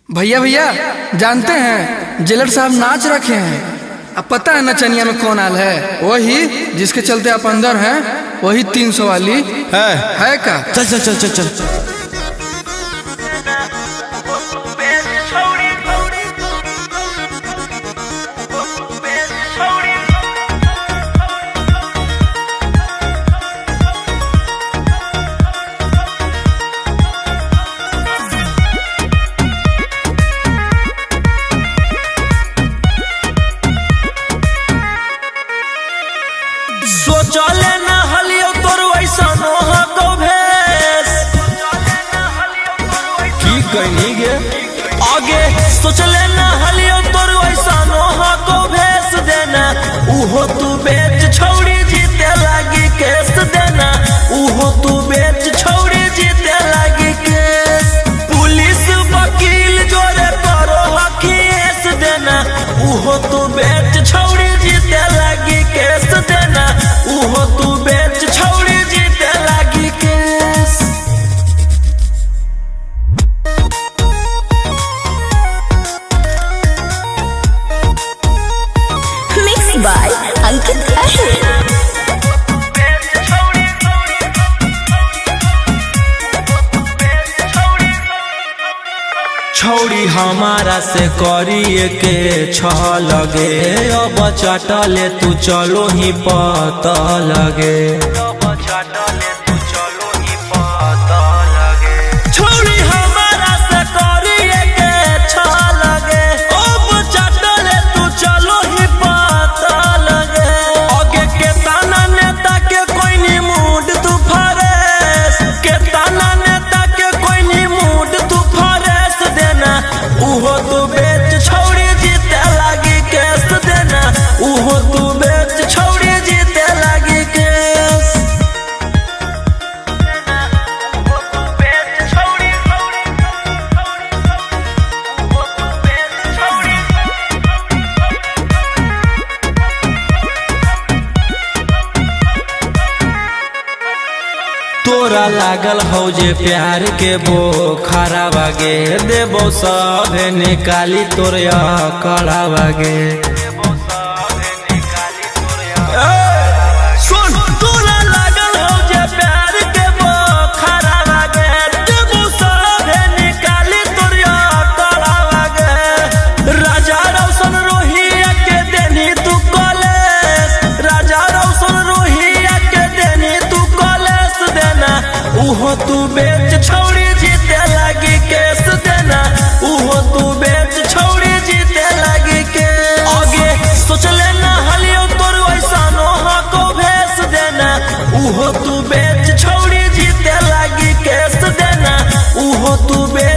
भैया भैया जानते हैं जेलर साहब नाच रखे हैं। अब पता है नचनिया में कौन आल है? वही जिसके चलते आप अंदर हैं, वही 300 वाली है का। चल चल चल चल चल। सोचले न हलियो तोर वैसनो हको भेस की कहनी गे आगे। सोचले न हलियो तोर वैसनो हको भेस देना, उहो तू बेच छौड़ी जीते लागी केस देना, उहो तू बेच छौड़ी जीते लागी केस। पुलिस वकील जोरे करो हकीस देना, उहो तू बेच छौड़ी जीते लागी केस देना, उहो तू बेच छौड़ी जीते लागी case. Mix by Ankit Ahir. छौड़ी हमारा से करिए के छ लगे, अब चटले तू चलो ही पता लगे। छौड़ी हमारा से करिए के छ लगे, अब चटले तू चलो ही पता लगे। आगे के ताना नेता के कोई नी मूड तू फरेस, के ताना नेता के कोई नी मूड तू फरेस देना, उहो तू बेच छौड़ी जीते लागी केस देना, उहो तू बेच छौड़ी जीते लागी केस। तोरा लागल हौ जे प्यार के बोखरा बागे, देबो सब निकाली तोर कड़ा बागे। सुन तोरा लागल हौ जे प्यार के बोखरा बागे, देबो सब निकाली तोर कड़ा बागे। राजा रौशन रोहिया के देनी तू कॉलेज, राजा रौशन रोहिया के देनी तू कॉलेज देना, उहो तू बेच छौड़ी जीते लागी केस देना, उहो तू बेच छौड़ी जीते लागी केस। आगे सोचले ना हलियो तोर वैसनो हको भेस देना, उहो तू बेच छौड़ी जीते लागी केस देना, उहो तू बेच।